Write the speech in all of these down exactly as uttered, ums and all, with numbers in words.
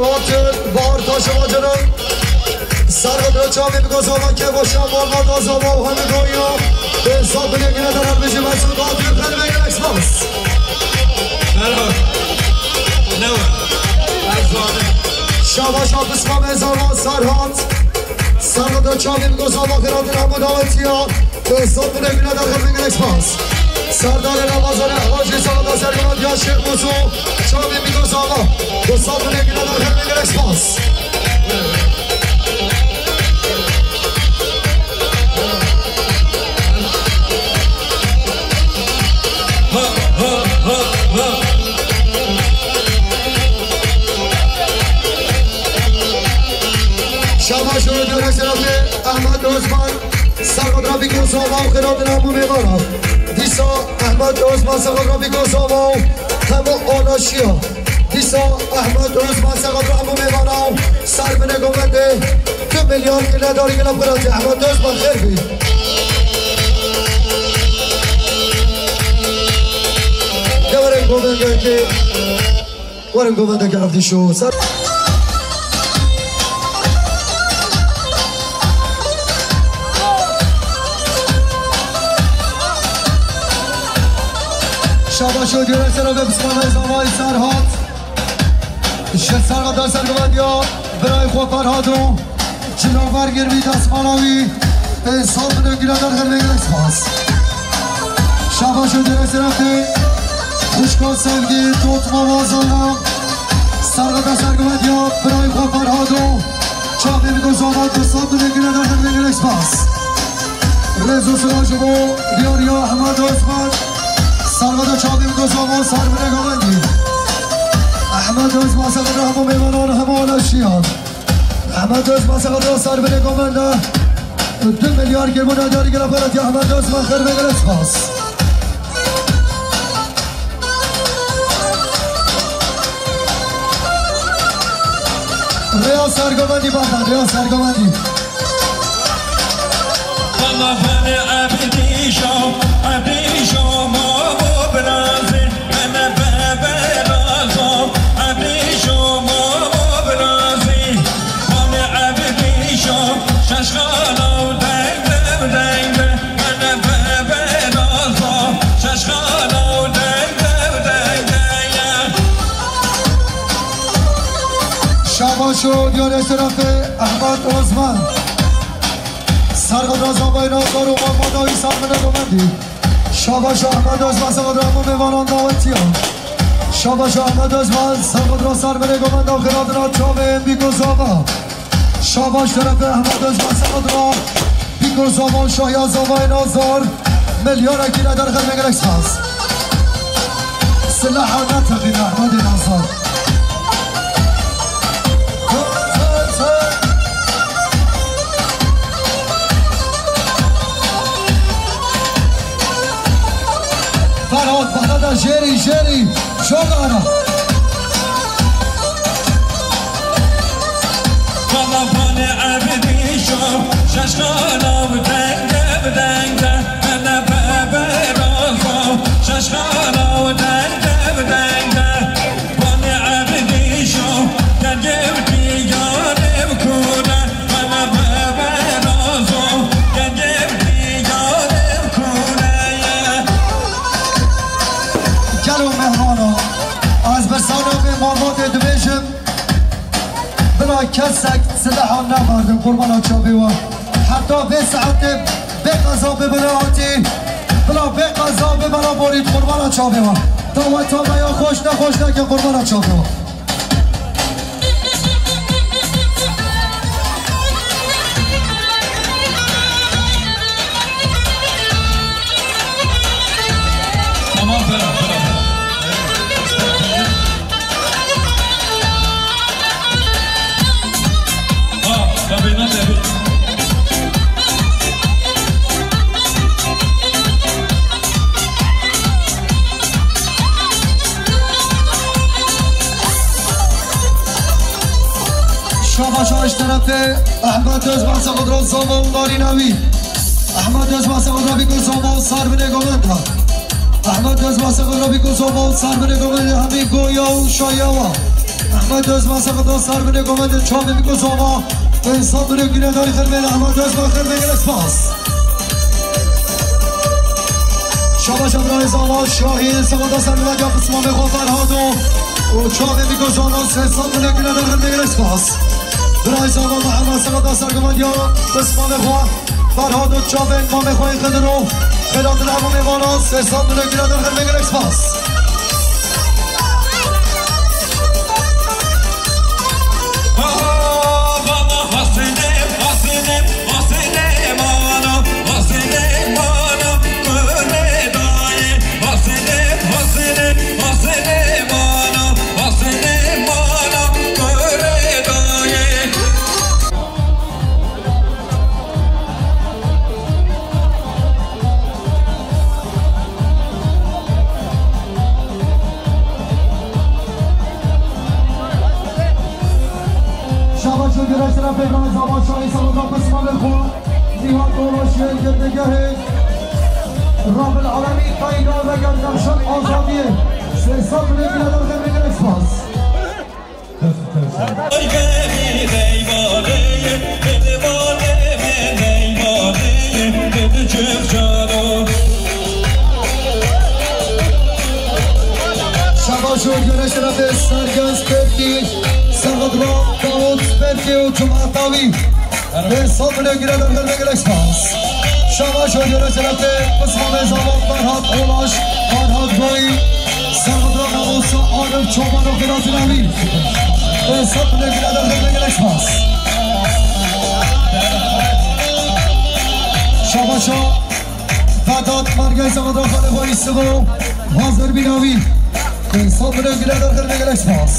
Batir, Bahar Taşovacı'nın Sarı Çavî Biko Zava, Kevo Şamal, Mada Zava û hemî goya. Hesabine gire de Rabbi ji Mesut Batir, Xelve Galax Bas. Merhaba. Ne var? Her zaman. Şabaş Hafız Mame Zava, Serhat. Sarı Çavî Biko Zava, Xeratın Abu Davetiya. Dostlar, bu ne güne de Xelve Galax Bas. Serdar Ramazan, Hacı Sağda Serhat, ya Şêx Muso. Çavê Bîko Zava. Dostlar, bu ne güne de Xelve Galax Bas. Şabaş û Döne Serafê, Ahmet Osman. Serhat Rabî Gozova û Xêradin hemû mêvana. Dîsa Ahmet Özman Serhat Rabî Gozova û hemû anaşiya. Dîsa Ahmet Özman Serhat hemû mêvana û ser binê govendê tu milyar gile darî gile pira dî. Ahmet Özman xêr bî. Deverên govendekê. Werin govendeke evdîşo ser. Şabaş û diyore sera ve Bismillah zavay Serhat. Ji Serhat da sergovendiya birayê xwe Ferhado. Cinavar girvî destmala wî, ê, sal bin û giradar xelvê gelek spas. Şabaş û dere serafê, xwişka sevgî, dotma wazana, sergata sergovetiya, birayê xwe Ferhado, çavê min do zava, tu sal bin û giradar xelvê gelek spas. Rêz û silav ji bo diyariya Ehmed Osman, sergata çavê min do zava, ser binê govendî. Ehmed Osman, sergata hemû mêvanan, hemû anaşiyan. Ehmed Özman, Sexadra, ser binê govenda. Du milyar girmûna diyarî gela xwe re diya Ehmed Özman, xêr ve gelek spas. Rêya sergovendî baba, rêya sergovendî. Baba, beni Ebdîşo, Ebdîşo, ma bo birazî. Şabaş û diyarê serafê Ehmed Osman. Sergatra zabayna zor û mafada wî sar mine domendî. Şabaş Ahmet Özman, Sexadra hemû mêvanan dawetiya. Şabaş Ahmet Özman, Sexadra ser binê govenda û xêradina çavên Bîko Zava. Şabaş terefê Ahmet Özman, Sexadra Bîko Zava, Şahya Zavayê Nazar. Milyarekî ne derxel me gelek spas. Silaha neteqîne Ahmedê Nazar. Ferhat, Ferhat, jêrî, jêrî, jogana. Balabanê Ebdîşo, şaşkana bi denge bi denge, hele bebe razo, şaşkana bi denge bi denge. Gelo mehmano, ez bi sawna vê malbatê dibêjim, bila kesek sileha neberdin qurbana çavê we. Heta vê saetê bê qeza bê bila hatî, bila bê qeza bê bila borî qurbana çavê we. Daweta me ya xweş nexweş nekin qurbana çavê we. Tamam, tamam, tamam. Ha, tabii, nasıl yapayım? Şabaş aş terefê Ehmed Özman Sexadra Zaval Darînawî. Ehmed Özman Sexadra Bîko Zaval ser binê govenda. Ehmed Özman Sexadra Bîko Zaval ser binê govenda hemî goya û şayawa. Ehmed Özman, Sexda Serbinê, Govendê Çavê Mîko Zava, Sexda Serbinê, Günedarî Xirmê, Ehmed Özman Xirmê, gelek spas. Şabaş Ebrahî Zava, Şahîn, Sexda Serbinê, ya Pismamê xwe Ferhado û Çavê Mîko Zava, Sexda Serbinê, Günedarî Xirmê, gelek spas. Birayê Zava Mihemed, Sexda Serbinê, ya Pismamê xwe Ferhado, Çavê Mamê xwe Xidiro, Xêratin Ebu Mêvana, Sexda Serbinê, Günedarî Xirmê, gelek spas. Şabaş û güreş şerefê Gazi Abaşayî, Sexda Pismamê xwe Nîhat Olaşiyê girtîgehê Rabil Alemî Tayga Veger Nexşan Azadiyê. Sexda Serbinê, Günedarî Xirmê, gelek spas. Şabaş û güreş şerefê Sergen Spêrkî, Sexda Dawud Spêrkî û Cuma Tawî. Sexda Serbinê, Günedarî Xirmê, gelek spas. Şabaş û güreş şerefê Pismamê Zava Ferhat Olaş, Ferhat Goyî, Sexda Osa Arif Çoban û Xêratin Emîn. Sexda Serbinê, Günedarî Xirmê, gelek spas. Şabaş û Vedat Mergez, Sexda Xalê Xweyî Sibo, hazir bîna wî. Sexda Serbinê, Günedarî Xirmê, gelek spas.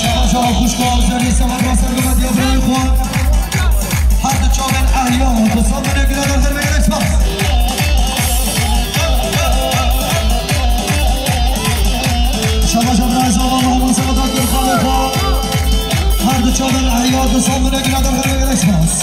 Şabaş û xwişka Azerî, Sexda Serbinê, Günedarî Xirmê, gelek spas. Her du çavên Ehya, Sexda Serbinê, Günedarî Xirmê, gelek spas. Şabaş û birayê Zava Mehmet, Sexda Serbinê, Günedarî Xirmê. Her du çavên Ehya, Sexda Serbinê, Günedarî Xirmê, gelek spas.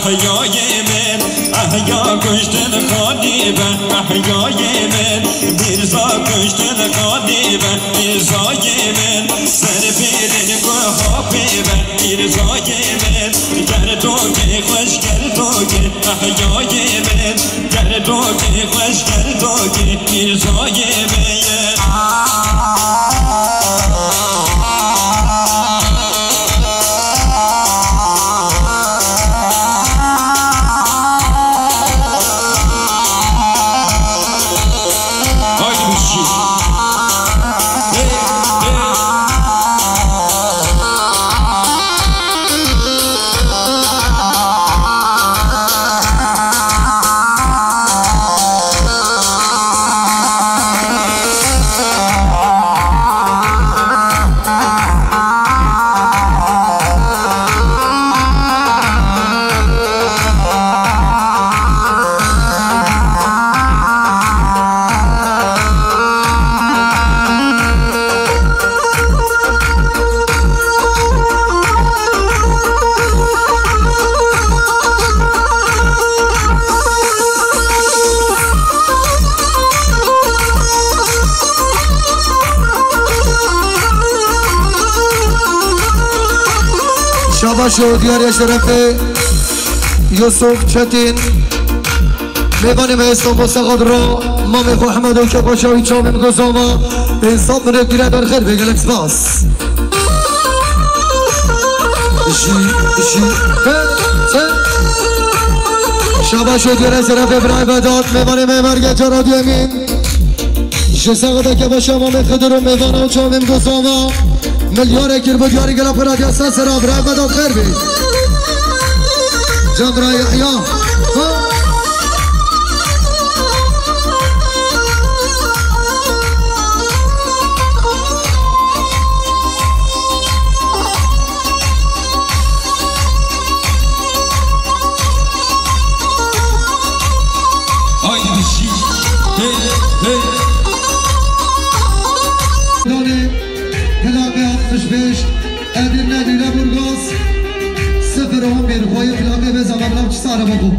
Ehyayê min, ehya kuştin xanî be, ehyayê min, Mîrza kuştin xanî be, Mîrzayê min, ser bêrên ku hapê be, Mîrzayê min, gerdokê xweş gerdokê, ehyayê min, gerdokê xweş gerdokê, Mîrzayê min ye. Haydi bizi. Hey, hey. Şabaş û diyarê şerefê Yusuf Çetin. Mêvanê me Îstanbul Sexad ra, mamê xwe Ehmed û Kepaşa wî çavên gozama, ê sed minek gire derxer bê, gelek spas. Jî, jî, he, he. Şabaş û diyarê şerefê birayê Vedat, mêvanê me merge cara duyemîn. Ji Sexada Kepaşa mamê Xidir û mêvana û çavên gozama, milyarek kir bo diyarî gela xwe radiya ser sera, birayê Vedat xêr bê. Can birayê Yehya. Ha? Haydi bizi. Hey, hey. Dane, plakê altmış beş, Edirne Lüleburgaz, sıfır on bir, xweyê plakê vê zaman bırak çi sare babo.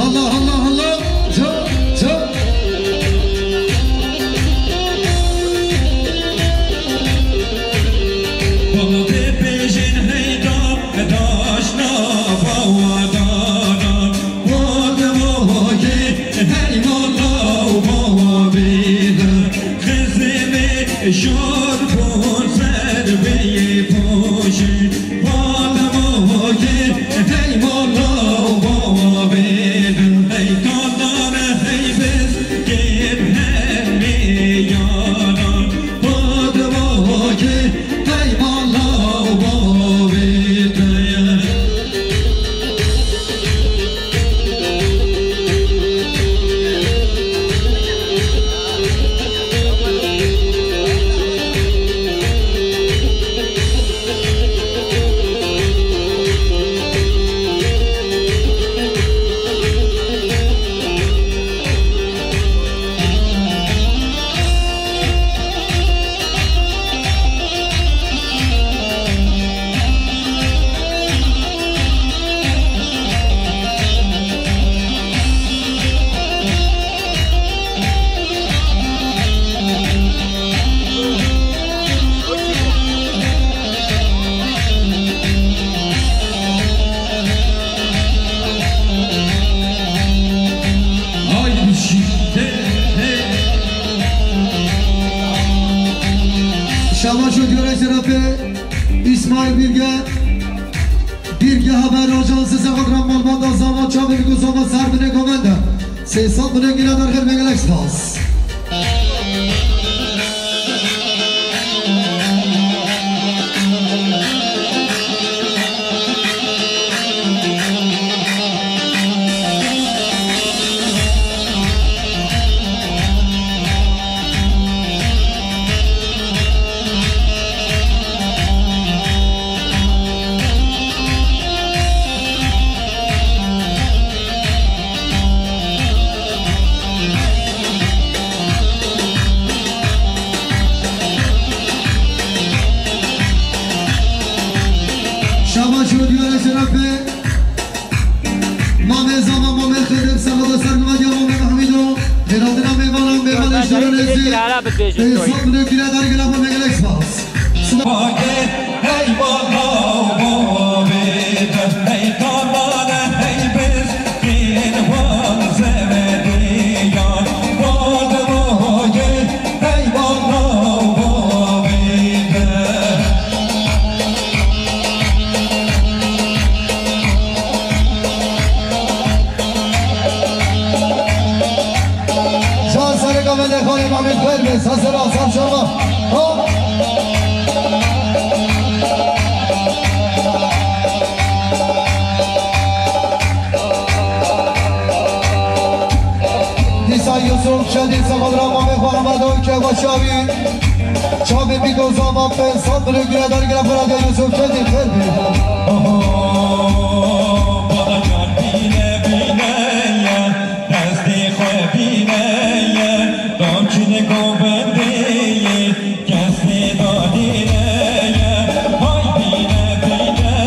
Allah, Allah, Allah. Can, can. Bana bebejin heyda, daşna bawa dana. Bademokê hey mala û bawa bêde. Xizimê şor bûn ser bê poşê. Bademokê hey mala û bawa bêde. Hey kalan hey biz kêm hemê yaran. Bademokê hey mala û bawa bêde. Haydi bizi. Hey, hey. Şabaş û diyarê şerefê İsmail Bilge. Bilge Haber Ajansı Sexad ra malbata zava çavên gozama ser binê komende. Sê sed binê gîna derxer bê, gelek spas. Şerefê Mamê Zava, Mamê Xedir, Sehada Sermediya, Mamê Mehmîdo, Mêradina mêvanan, mêvanê şûrê nêzî. Pênc sed milyon gîredar gelek û gelek spas. Hey bala bavê, hey tanane, hey biz. Can serê gavendê xalê Mehmet xêr be, sasera, sar şama. Hop. Dîsa Yusuf Şedî Sefadra Mamê xwe Ehmedo Kevbaşavî. Çavê Bîko Zama pênc sed milyon gîredar gire xwe radiya Yusuf Şedî xêr bî. Oho, bala can bîne bîne ye, destê xwe bîne ye, dam çinê govendê ye. Kesê dadîne ye, hay bîne bîne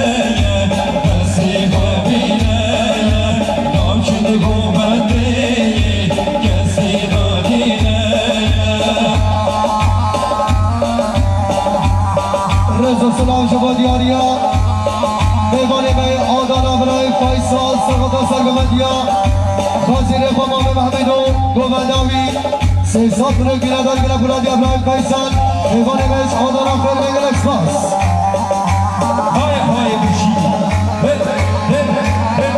ye, kesê xwe bîne ye, navçin govendê ye, kesê dadîne ye. Rêz û silav ji bo diyariya mêvanê me Adana birayê Faysal, serheta sergovendiya Xezîrê xwe Mamê Mehmîd û govenda wî. Sê sed milyon gîredar gire xwe radiya Îbrahîm Feysal, mêvanê me ji Adana xêr be gelek spas. Hay hay bişî. Hey, hey, hey.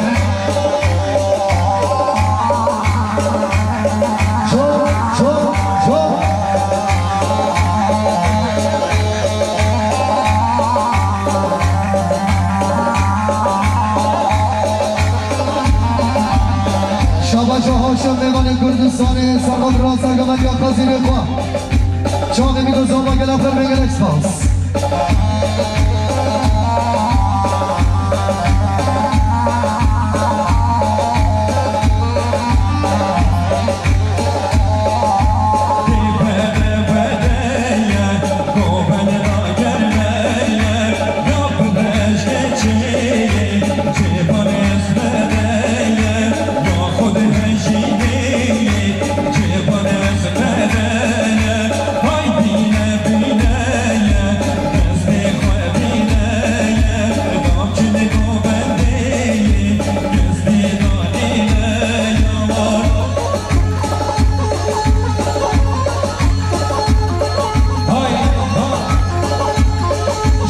Ço, ço, ço. Şabaşa Haşim mêvanê Kurdistanê, serheta sergovendiya Xezîrê xwe. Çavê Bîko Zama gelek xêr be gelek spas.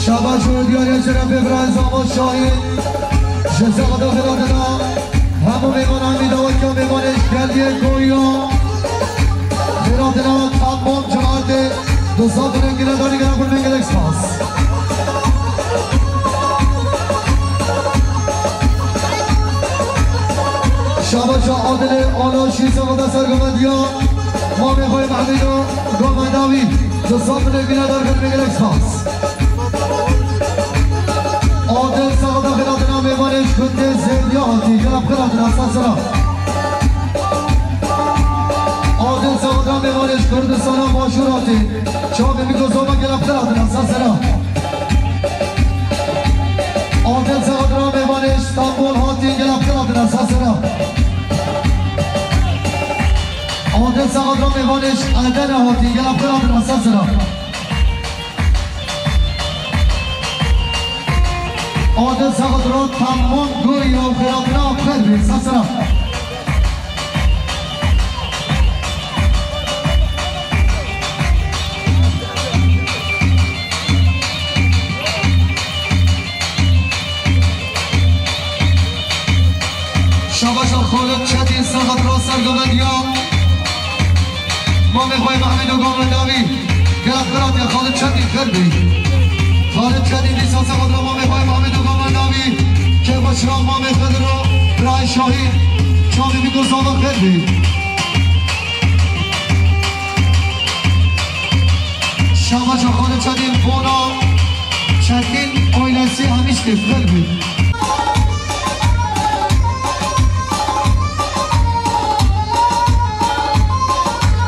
Şabaş û diyariya şerefê Bira Zama Şahin. Ji Zexda Xira dina. Hemû mêvanan wî dawekiya mêvanê ji geliyê Koya. Xêra dina tamam cemaetê du sed milyon gîredarî gera xwe gelek spas. Şabaşa Adilê Anaşî serheta sergovendiya mamê xwe Mehmîd û govenda wî du sed milyon gîredar xwe gelek spas. Adil Sexda Xira dina mêvanê ji gundê Zêdiya hatî, gelek xira dina sasira. Adil Sexda mêvanê ji Kurdistana Başûr hatî, çavê Bîko Zama gelek xira dina sasira. Adil Sexda mêvanê ji Stenbol hatî, gelek xira dina sasira. Adil Sexda mêvanê ji Edene hatî, gelek xira dina sasira. Adil Sexda tamam goya û xêra dina xêr be sasira. Şabaşa Xalid Çetîn, serheta sergovendiya mamê xwe Mehmîd û govenda wî. Gelek xira diya Xalid Çetîn xêr bî. Xalid Çetîn dîsa serheta mamê xwe Mehmîd û govenda wî. Kêfa çira mamê Xedir û birayê Şahîn. Çavê Bîko Zama xêr bî. Şabaşa Xalid Çetîn bona Çetîn ailesi hemiştê xêr bî.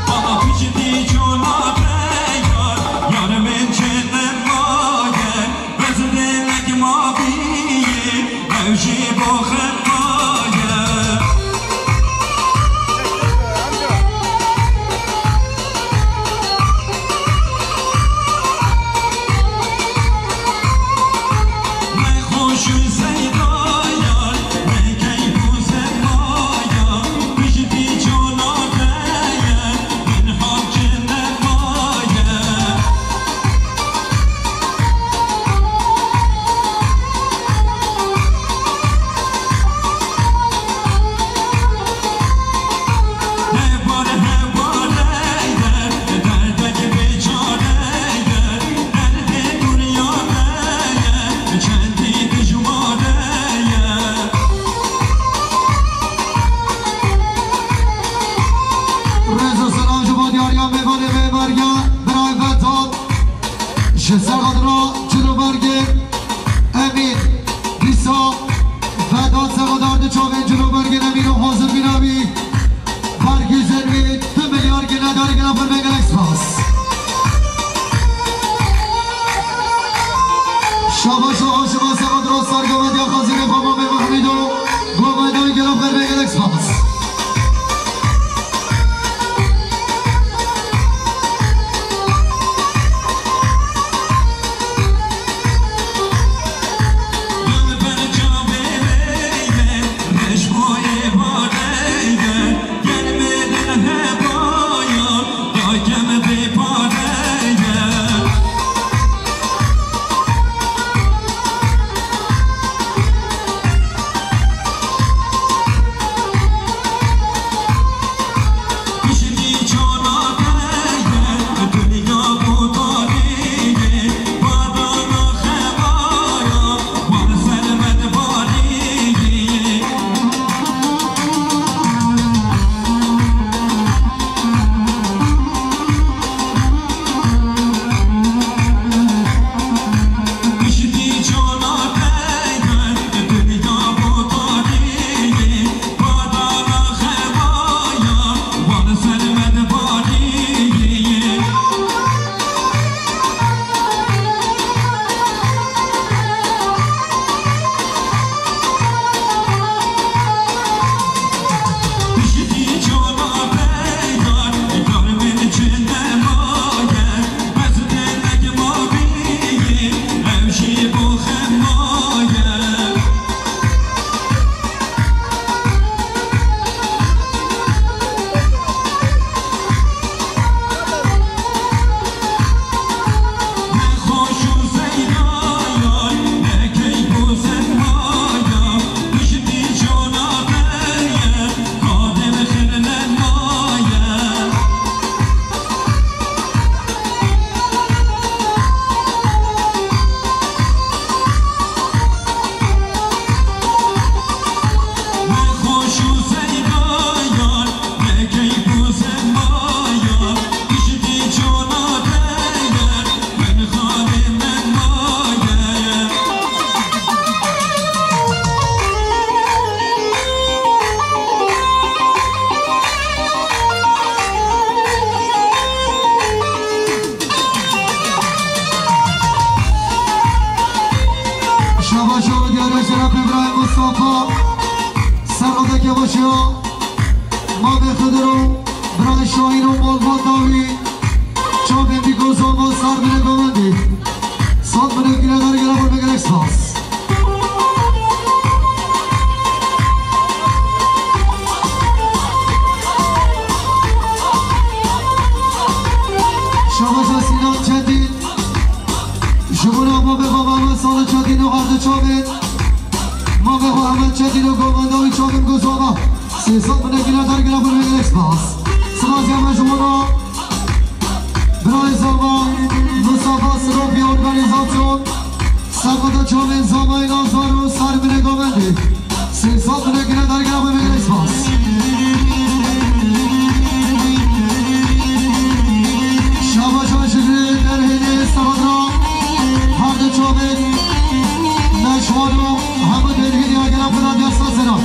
Baba piştî çona be yar, yar min çi nemaye, ez dilek ma bîye. Serxadra Cilobergê Emîn, dîsa vedat serxadar di çavên Cilobergê Emîn û hazir bîna wî. Bergî zenwî du milyar gine darî gine xwe gelek spas. Şabaş û aşima serxadra sergavetiya xezînê xwe Mamê Mehmîd û Gomedoy gela xwe gelek spas. Şabaş û diyarê şeref Îbrahîm Mustafa, Serxoda Kebaşiya, Mamê Xidir û Birayê Şahîn û Malbat Dawî, çavên Dîko Zama, Sar Binê Govendî. Sat Binê Gile Dar gela xwe gelek spas. Şabaşa Sînan Çetîn. Ji bo Mamê xwe Mehmet Salih Çetîn û her du çavên Mamê xwe Ehmed Çetîn û Govendawî çavên Gozova. Sê sed Binê Gile Dar gela xwe gelek spas. Spas ya me ji bo Birayê Zama, Mustafa Sirofî, organîzasyon, Serxoda çavên Zamayê Nazar û Sar Binê Govendî. Sê sed Binê Gile Dar gela xwe gelek spas. Şabaşa Şikrî Derhênê Serxodra, her du çavên Neşwan û hemû Derhênê ya gela xwe da desta sera.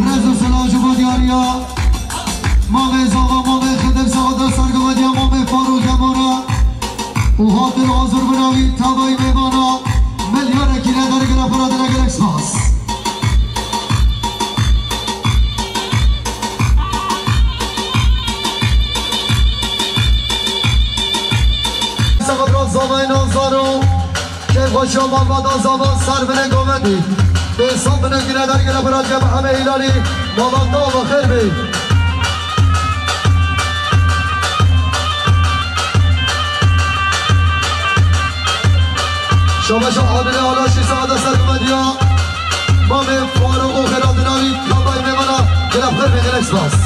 Rez û selam ji bo diyariya Mamê Zava, Mamê Xidir, Zava Sergavediya, Mamê Farûq Hemara û hatin hazir bûna wî tavayî mêvana milyarekî ne dergire xwe ra dine gelek spas. Vay Nazaro, keyfxweşiya malbata Zava ser binê govendî. Bê sed binê gine dergire bira cem heme Hîlalî, malbata ve xêr bê. Şabaşa Adile Alaşî saada ser govendî ya. Mamê Farûq û Xêradinavî tabay mêvana, gelek xêr bê, gelek spas.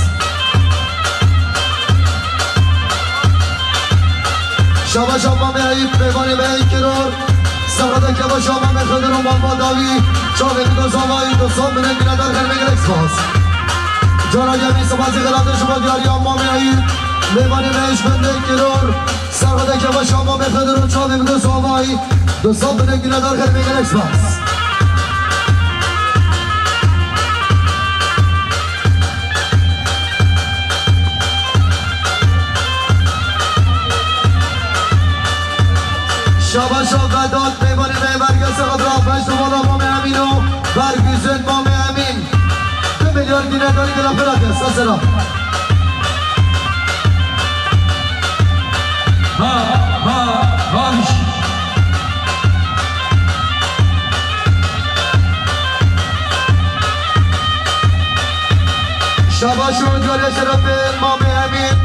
Şabaşa Mamê Eyîp, mêvanê me ey kiror. Serhede kevaşa Mamê Xedir û Mamê Dawî, çavê min do zavayî, do sed binê gine derxer bê, gelek spas. Cara gemî sipasî xêratê ji bo diyariya Mamê Eyîp, mêvanê me ey ji gundê kiror. Serhede kevaşa Mamê Xedir û çavê min do zavayî, do sed binê gine derxer bê, gelek spas. Şabaşa Vedat, mêvanê me bergese xwe dira beş numara Mamê Emîn û Ferguson Mamê Emîn. Du milyar gine derî gela xwe rake, sesera. Ha, ha, ha. Şabaş û diyariya şerefê Mamê Emîn.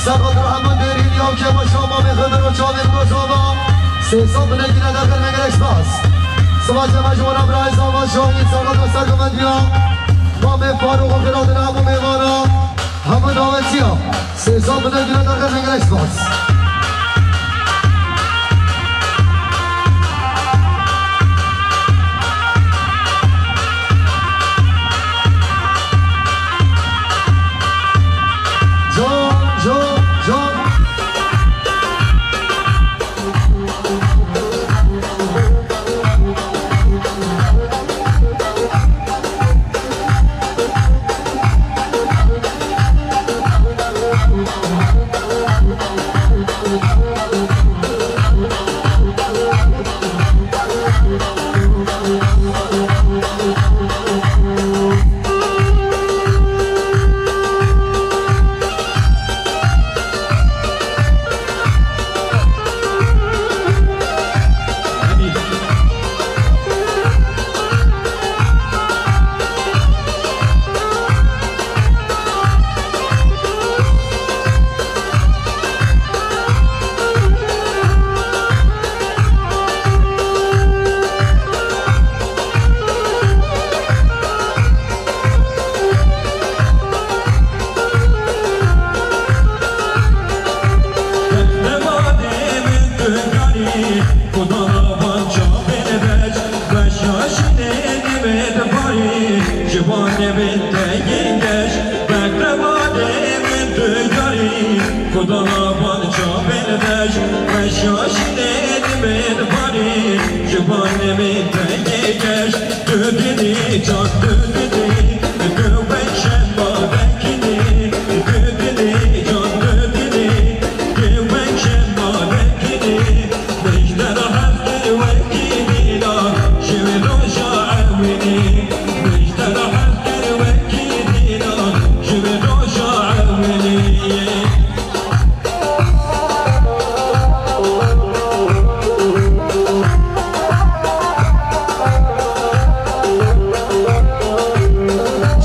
Serhat Rehman Dêrîn ya kevaşa Mamê Xedir û çavê min do zava. Sê sed binê gine derxer bê, gelek spas. Spas ya me ji wana birayê zava şahî Serhat û sergovendiya Mamê Farûq û Xêradin hemû mêvana. Hemû dawetiya. Sê sed binê gine derxer bê, gelek spas. Can, can, can.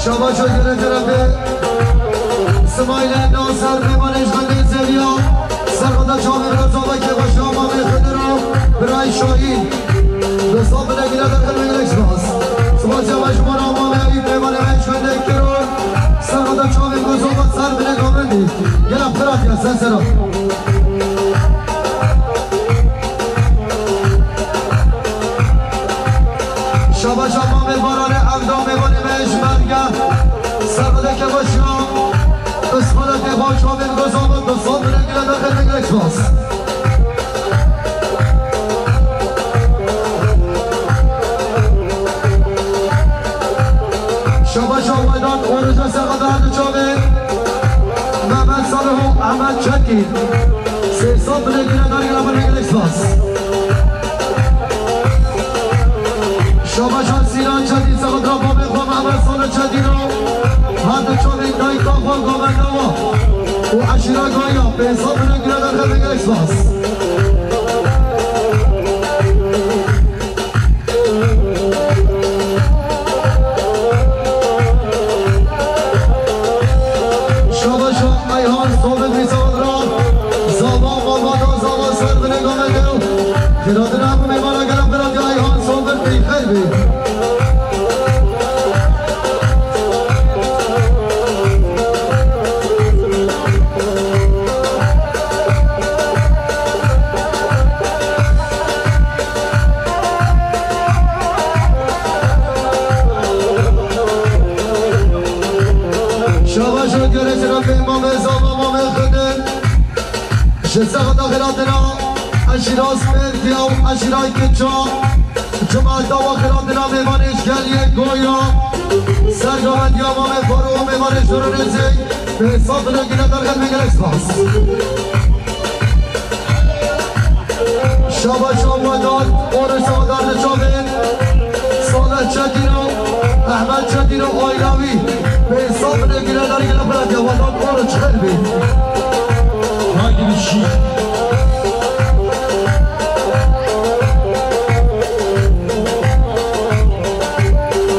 Şabaş û gere terefê Simayîlê Nasir, mêvanê ji xelkê Zêviya, serxweda çavê Reza Bekê, baş Mamê Xedir û Biray Şahîn. Dosta binekî ne derxin ve gelek spas. Spasiya me ji bo Mamê Eyîp, mêvanê me ji xelkê Kiro, serxweda çavê Reza Bekê ser binê Gamendî. Gelek xerat ya, ser sera. Şabaşa Mamê Baranê, evda mêvanê me ji Merge. Serxwedeke baş ya. Qismete tê baş Mamê Gozan, Gozan bile gile derxin ve gelek spas. Şabaşa Vedat, Oruca serxweda her du çavê. Mehmet Salih û Ahmet Çetin. Sê sed bile gile dergire bin gelek spas. Şabaşa Sîran Çetin, serxweda babê xwe Mehmet Salih Çetin û her du çavê dayika xwe Gomendawa. û eşîra Gaya, pênc sed milyon gire derxet, gelek spas. Şabaşa Eyhan Sobit Mîsavadra, zava malbata, zava ser binê gamê dew. Xêratina hemû mêvana gelek xêratiya Eyhan Sobit bî, xêr bî. Şabaş û gurê ji Rabbê mamê zava mamê xwedin. Ji zexta xêratina eşîra Spêrtiya û eşîra Kiça. Cemaeta wa xêratina mêvanê ji geliyê Goya. Sergavendiya mamê Faro û mêvanê Şoro Nêzîk. Pênc sed milyon gire derxet, gelek spas. Şabaşa Wedat, Oruç Sadar li çavên Salih Çetîno, Ehmed Çetîno, Aylavî, pênc sed milyon gire derxet, Wedat Oruç, xêr bî. Haydi bir şey.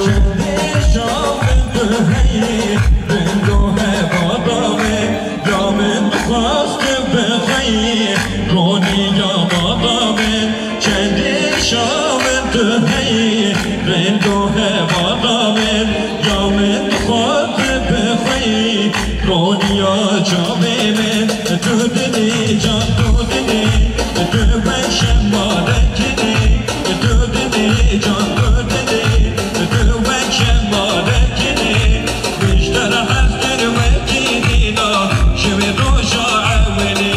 Çendê şaxin tu heyî, Rindo heva dame, ya min dixwast tu bixweyî, ronî ya ma dame, çendê şaxin tu heyî, rindo heva dame, ya min dixwast tu bixweyî, ronî ya camê min, tu dinê can tu dinê, tu wek şema dekinê, tu dinê can tu dinê, tu wek şema dekinê. Ji te re hez kir wekî dîna, ji wê roja ewilî.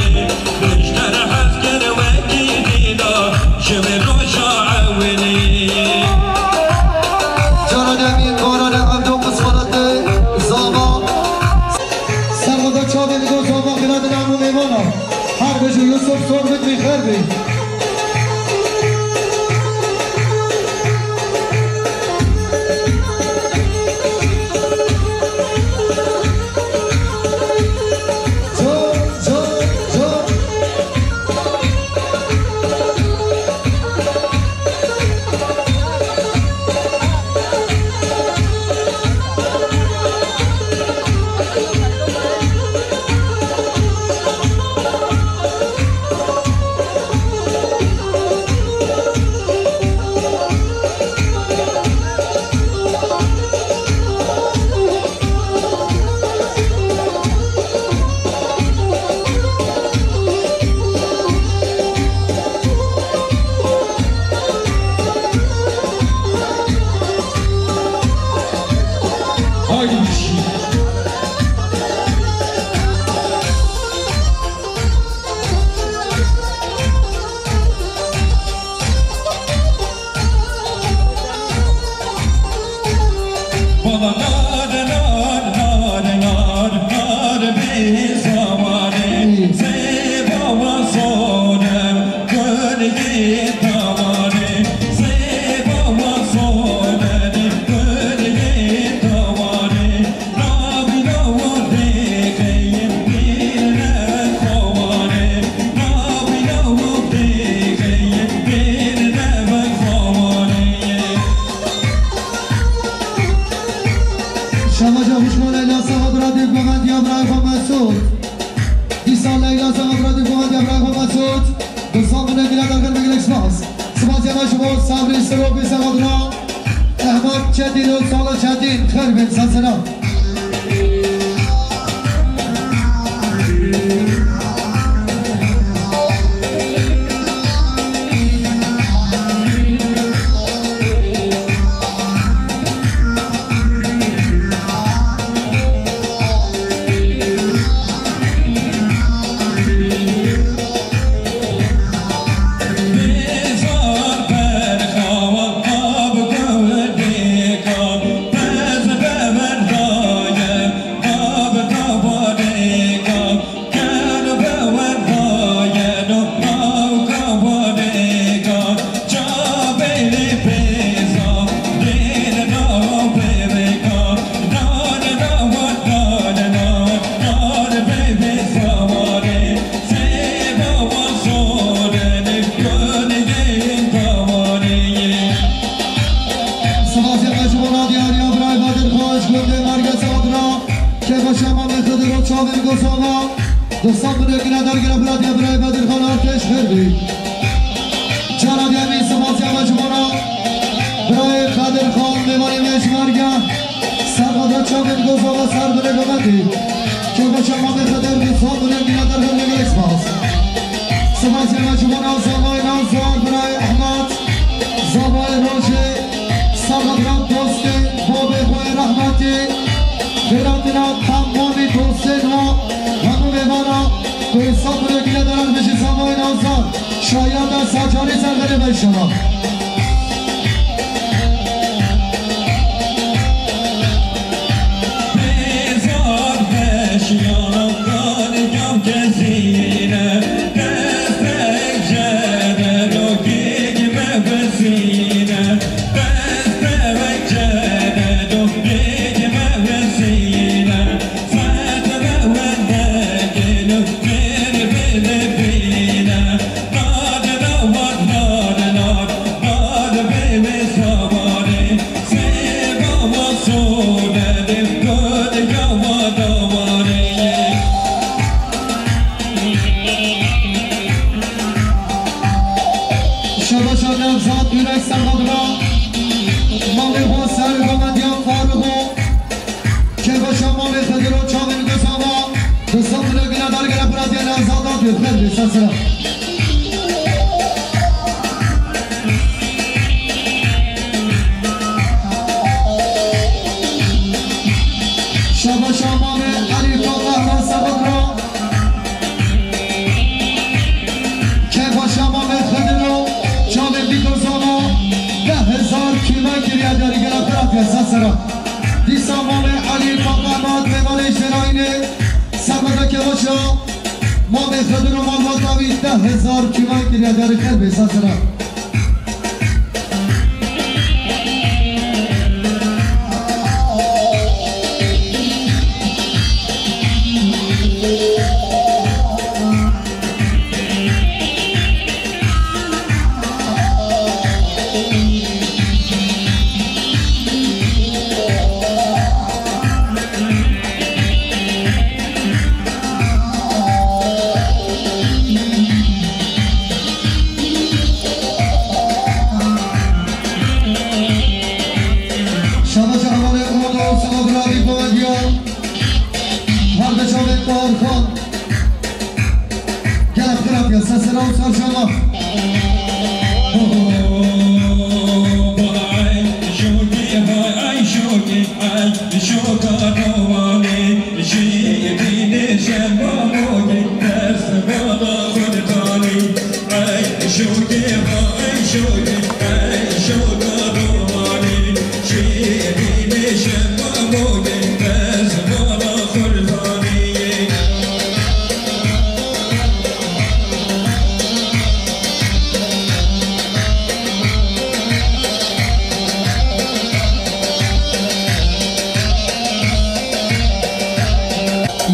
Ji te re hez kir wekî dîna, ji wê roja ewilî. Cara demî, Baranê Evdo, qismanetê zava. Serxweda çavê digo zava, xêratina hemû mêvana. Her bijî Yusuf, Sobit bî, xêr bî. Şemaca xuşma Leyla Saxa bira dê govendiya birayê xwe Mesûd. Dîsa Leyla Saxa bira dê govendiya birayê xwe Mesûd. Bi sed milyon gire derxet, gelek spas. Spasiya me ji bo Sabrî Sirokê Saxa bira. Ehmed Çetîn û Salih Çetîn, xêr bin, ser selam. Başa Mamê Xidir û çavên Gozova. Dostan, birê gine dergire biratiya birayê Bedirxan Artêş xêr bî. Cara diyemîn sipasiya me ji bona birayê Xedir Xan, mêvanê me ji merge. Servada çavên Gozova ser birê Gometî. Kêfeşa Mamê Xidir, dostan, birê gine dergire gelek spas. Sipasiya me ji bona Zavayê Nazar, birayê Ehmed, Zavayê Rojê. Servadra dostê babê xwe rehmetî, bêrantina temamî dostên wa, hemû mêvana ku hesab bide gile deran bijî Zavayê Nazar, şaya de sacarî ser verê be inşallah. Bêzar beş yanan kan kam kesîne, destek jere lokik me bizîne. Şebaşa Nevzat Yürek Servadra, Mamê xwe ser Gamediyan Farixo, Kêfeşa Mamê Xidir û çavên Gozova, di safirê gine dergire biratiya Nevzat Atî, xêr bê, ser sera. Şebaşa Mamê Elî Kaka Servadra, Kêfeşa Mamê Xidir û çavên Bîtozana deh hezar kîme kiriye dergera xwe ya sesera. Dîsa Mamê Elî Kaka Mat mêvanê Jêrayînê, Servada Kêfeşa Mamê Xidir û malbata wî deh hezar kîme kiriye dergera xwe ya sesera. Şabaş Ehmalê Umut Oğuzhan'a bira bir kova diyor. Her de çabuk bağırkan. Gel Akın abi, sesini al, sarışama.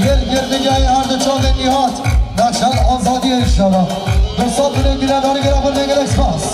Yer girdi gayê ardı çavê Nihat. Naşan azadiye inşallah. Dostlar, bile gire, dar gire, bile gire, spas.